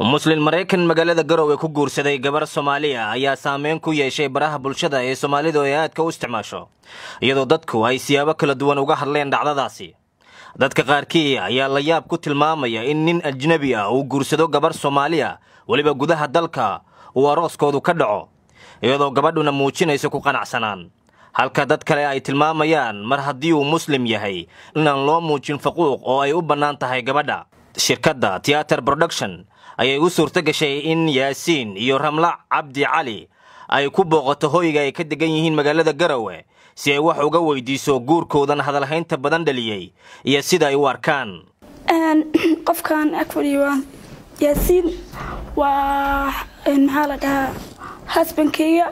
Muslin Maraykan magaalada Garowe ku guursaday gabar Soomaaliya ayaa saameyn ku yeeshay baraha bulshada ee Soomaalidu ay aadka u isticmaasho, iyadoo dadku ay siyaabo kala duwan uga hadleen dhacdadaasi. Dadka qaarkii ayaa la yaab ku tilmaamaya in nin ajnebi ah uu guursado gabar Soomaaliya, weliba gudaha dalka uu arooskoodu ka dhaco, iyadoo gabadhuna muujinayso ku qanacsanaan, halka dad kale ay tilmaamayaan mar haddii uu Muslim yahay inaan loo muujin faquuq oo ay u bannaan tahay gabadha. Shirkadda Theater Production ayay u suurto gashay in Yaasiin iyo Ramla Cabdi Cali ay ku booqato hoyga ay ka degan yihiin magaalada Garowe si ay wax uga weydiiso guurkoodan hadalhaynta badan dhaliyey iyo sida ay u arkaan. Qofkan ag fadhiyo waa Yaasiin, waa maxaa la dhahaa, husbandkayga.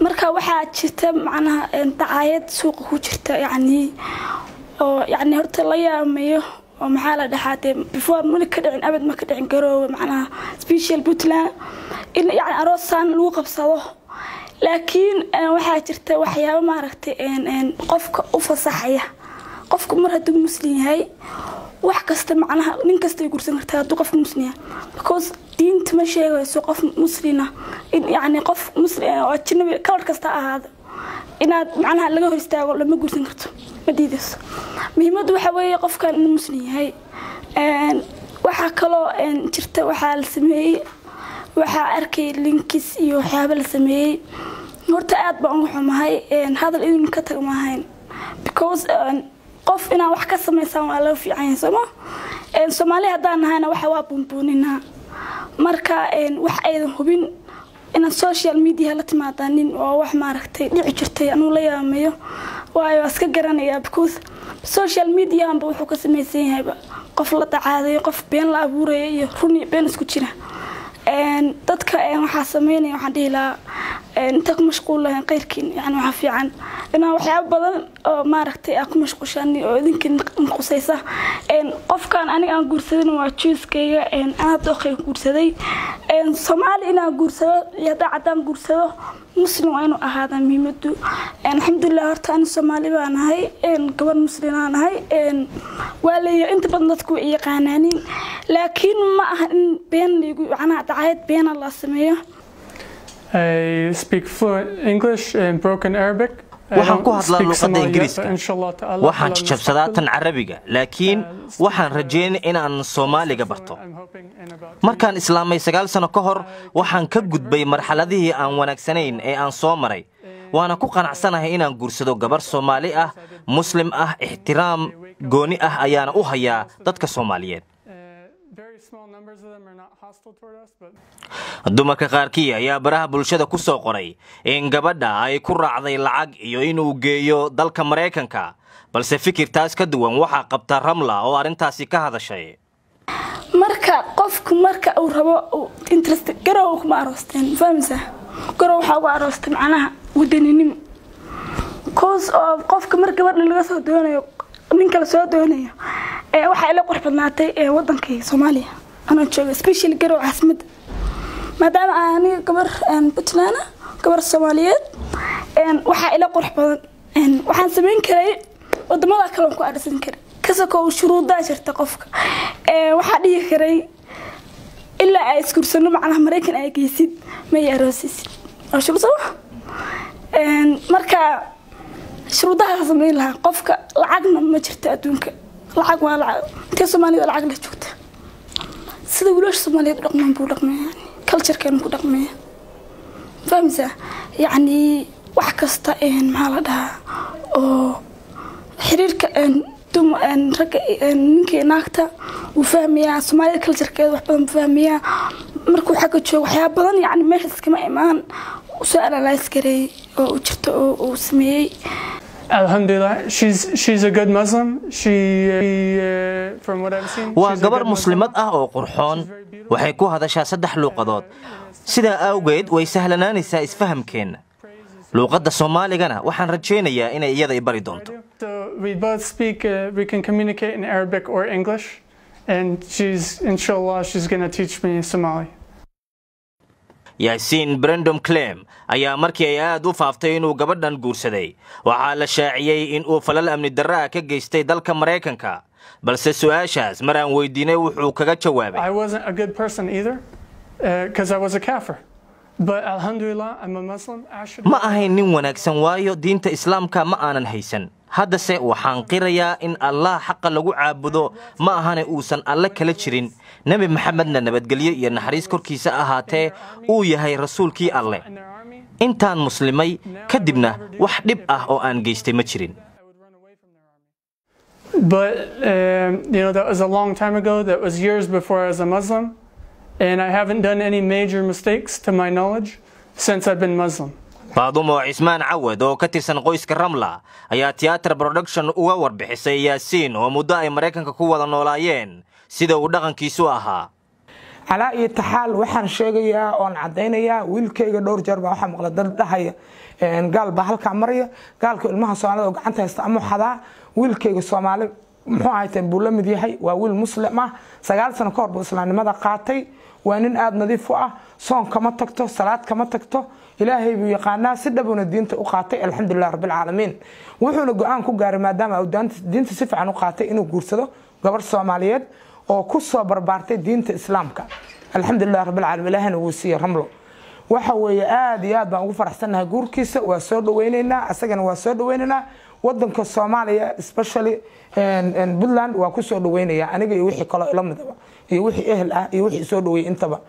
Marka waxaa jirta macnaha dacaayad suuqa ku jirta, yacni oo yacni horta la yaamayo oo maxaa la dhahaa, dee before mali ka dhicin, abad ma ka dhicin Garoowe, macnaha special Puntland, in yacni aroosaan lagu qabsado. Laakiin waxaa jirta waxyaabo maaragtay qofka u fasaxaya. Qofku mar hadduu Muslim yahay, wax kasta macnaha nin kasta ay guursan kartaa hadduu qofka Muslim yahay, because diinta ma sheegayso qof Muslina in yacni qof Muslim oo ajnabi kalar kasta ahaado inaad macnaha laga hor istaago, lama guursan karto, ma diidayso. Muhiimaddu waxa weeye qofkan inuu Muslim yahay. Waxaa kaloo jirta waxaa la sameeyey, waxaa arkay linkis iyo waxyaabo la sameeyey. Horta aad baan uga xumahay, hadal inuu ka tago maahayn, because qof inaan wax ka samaysaan waa laga fiican yahay. Sooma Soomaali haddaan nahayna waxa waa buunbuuninaa. Marka wax aydan hubin inaad social media la timaadaanin oo wax maaragtay dhici jirtay anuu la yaamayo, waayo waa iska garanayaa, because social mediaanba wuxuu ka samaysan yahayba qof la dacaadayo, qof been la abuuraya iyo run iyo been isku jira. Dadka waxaa sameynaya waxaan dhihi lahaa inta ku mashquul lahayn qeyrkiin, yani waxaa fiican inaan waxyaabo badan oo maaragtay aa ku mashquushaan oo idinkin qusaysa. Qofkan aniga aan guursadin waa juiskayga, anaa dooqayga guursaday. Soomaali inaan guursado iyo haddaa caddaan guursado, Muslim waa inuu ahaadaa muhiimadu. Alxamdulilah, horta ani Soomaali baan ahay, gabar Muslimaan ahay, waa leeyahay inta badan dadku way yaqaanaanin, laakiin ma aha in been laygu macnaha dacaayad beena la sameeyo. I speak fluent English and broken Arabic. Waxaan ku hadlaa luuqadda Ingiriiska, waxaan jajabsadaa tan Carabiga, laakiin waxaan rajayn inaan Soomaaliga barto. Markaan islaamay 9 sano ka hor, waxaan ka gudbay marxaladihii aan wanaagsanayn ee aan soo maray, waana ku qanacsanahay inaan guursado gabar Soomaali ah, Muslim ah. Ixtiraam gooni ah ayaana u hayaa dadka Soomaaliyeed. Dumarka qaarkii ayaa baraha bulshada ku soo qoray in gabadha ay ku raacday lacag iyo inuu geeyo dalka Maraykanka, balse fikir taas ka duwan waxaa qabta Ramla oo arrintaasi ka hadashay. Marka qofku marka uu rabo interest, Garow kuma aroosteen, fahmaysaa? Garow waxaa uga aroostay macnaha wadaninimo, cause oo qofka mar gabadha laga soo doonayo, ninka la soo doonayo, waxaa ila qurux badnaatay wadankayga Soomaaliya anoo jooga, special Garow caasimadda, maadaama aan aniga gabar Puntland, gabar Soomaaliyeed, waxaa ila qurux badan. Waxaan samayn karay wadamada kale ku arsan karay, kasakoo shuruudaa jirta. Qofka waxaa dhihi karay ilaa ay isguursano macnaha Maraykan ay geysid may aroosisid, waa shuruud sooma? Marka shuruudaha samayn lahaa qofka lacagna ma jirto adduunka, lacag waa lacag. Intee Soomaalida lacag la joogta? Sida wiilasha Soomaaliyeed u dhaqmaan buu dhaqmaya, yani culturekeenu ku dhaqmaya, fahmaysaa? Yacni wax kasta maxaa la dhahaa oo xiriirka ragga, ninka iyo naagta wuu fahmayaa. Soomaalida culturekeeda wax badan buu fahmayaa markuu xagga joogo. Waxyaaba badan yacni meesha iskama imaan, soo analyse gareeyay oo uu jirto oo uu sameeyey. Alhamdulillah, she's a good Muslim. She, from what I've seen, Waa gabar Muslimad ah oo qurxoon, waxay ku hadashaa saddex luuqadood, sidaa awgeed way sahlanaanaysaa isfahamkeenna. Luuqadda Soomaaligana waxaan rajaynayaa inay iyada i bari doonto. So we both speak, we can communicate in Arabic or English, and she's, inshallah, she's going to teach me Somali. Yaasiin Brendom Clem ayaa markii ay aad u faaftay inuu gabadhan guursaday, waxaa la shaaciyey in uu falal amni darra ah ka geystay dalka Maraykanka. Balse su-aashaas mar aan weydiinay, wuxuu kaga jawaabay: I wasn't a good person either, because I was a kafir. But alhamdulillah, I'm a Muslim. I should Ma ahayn nin wanaagsan, waayo diinta Islaamka ma aanan haysan. Haddase waxaan qirayaa in Allah xaqa lagu caabudo ma ahane uusan alle kala jirin, Nebi Maxamedna, nabadgelyo iyo naxariis korkiisa ahaatee, uu yahay rasuulkii Alleh. in their army. Intaan muslimay kadibna wax dhib ah oo aan geystay ma jirin. I would run away from their army. But that was a long time ago. That was years before I was a Muslim, and I haven't done any major mistakes to my knowledge since I've been Muslim. Faadumo Cismaan Cawad oo ka tirsan qoyska Ramla ayaa Tiyaatar Production uga warbixisay Yaasiin oo muddo ay Maraykanka ku wada noolaayeen sida uu dhaqankiisu ahaa. Calaa iyo taxaal, waxaan sheegayaa oon caddaynayaa, wiilkayga dhowr jeer baa waxaa maqla dad dhahaya gaal baa halkaa maraya, gaalka ilmaha Soomaalida oo gacanta haysta ama xadaa. Wiilkayga Soomaali muxuu ahayteen buu la mid yahay, waa wiil Muslim ah, 9 sano ka hor buu islaamnimada qaatay. Waa nin aada nadiif u ah, soon kama tagto, salaad kama tagto, Ilaahay buu yaqaanaa, si dhabuuna diinta u qaatay, alxamdulilah rabbilcaalamiin. Wuxuuna go-aan ku gaaray, maadaama uu diinta si fiican u qaatay, inuu guursado gabarh Soomaaliyeed oo ku soo barbaartay diinta Islaamka. Alxamdulilah rabbilcaalamiin, Ilaahayna wuu siiyey Ramlo. Waxa weeye aada iyo aad baan ugu faraxsannahay guurkiisa, waa soo dhaweyneynaa, asagana waa soo dhaweyneynaa. Wadanka Soomaaliya, especially Puntland, waa ku soo dhaweynaya aniga iyo wixii kaloo ila midaba iyo wixii ehel ah iyo wixii soo dhaweeyey intaba.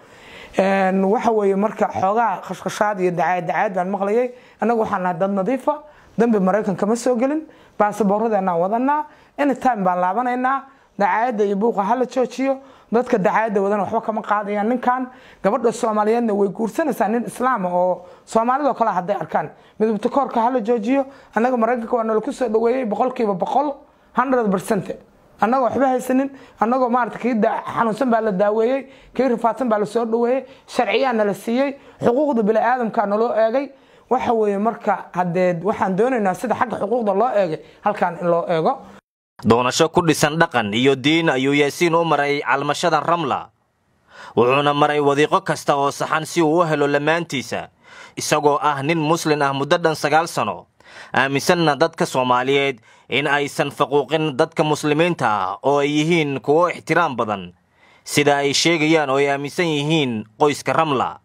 Waxa weeye marka xoogaa khashkhashaad iyo dacaayad dacaayad baan maqlayay. Annaga waxaan nahay dad nadiifa, dambi Maraykan kama soo gelin, baasaboorradeenaan wadanaa, anytime baan laabanaynaa. Dacaayadda iyo buuqa hala joojiyo. Dadka dacaayadda wadana waxba kama qaadayaan ninkan. Gabadha Soomaaliyeedna way guursanaysaa nin Islaama oo Soomaalidoo kale hadday arkaan. Midabta koorka hala joojiyo. Annaga Maraykanka waa nala ku soo dhaweeyey 100%, 100%, annagoo waxba haysanin, annagoo maarata kii xanuunsan baa la daaweeyey, kii rafaadsan baa la soo dhaweeyey, sharciyaa nala siiyey, xuquuqda bini'aadamkaa naloo eegay. Waxa weeye marka haddee waxaan doonaynaa sida xagga xuquuqda loo eegay halkan in loo eego. Doonasho ku dhisan dhaqan iyo diin ayuu Yaasiin u maray calmashada Ramla, wuxuuna maray wadiiqo kasta oo saxan si uu u helo lamaantiisa, isagoo ah nin Muslin ah muddo dhan 9 sano, aaminsanna dadka Soomaaliyeed in aysan faquuqin dadka Muslimiinta ah oo ay yihiin kuwo ixtiraam badan, sida ay sheegayaan oo ay aaminsan yihiin qoyska Ramla.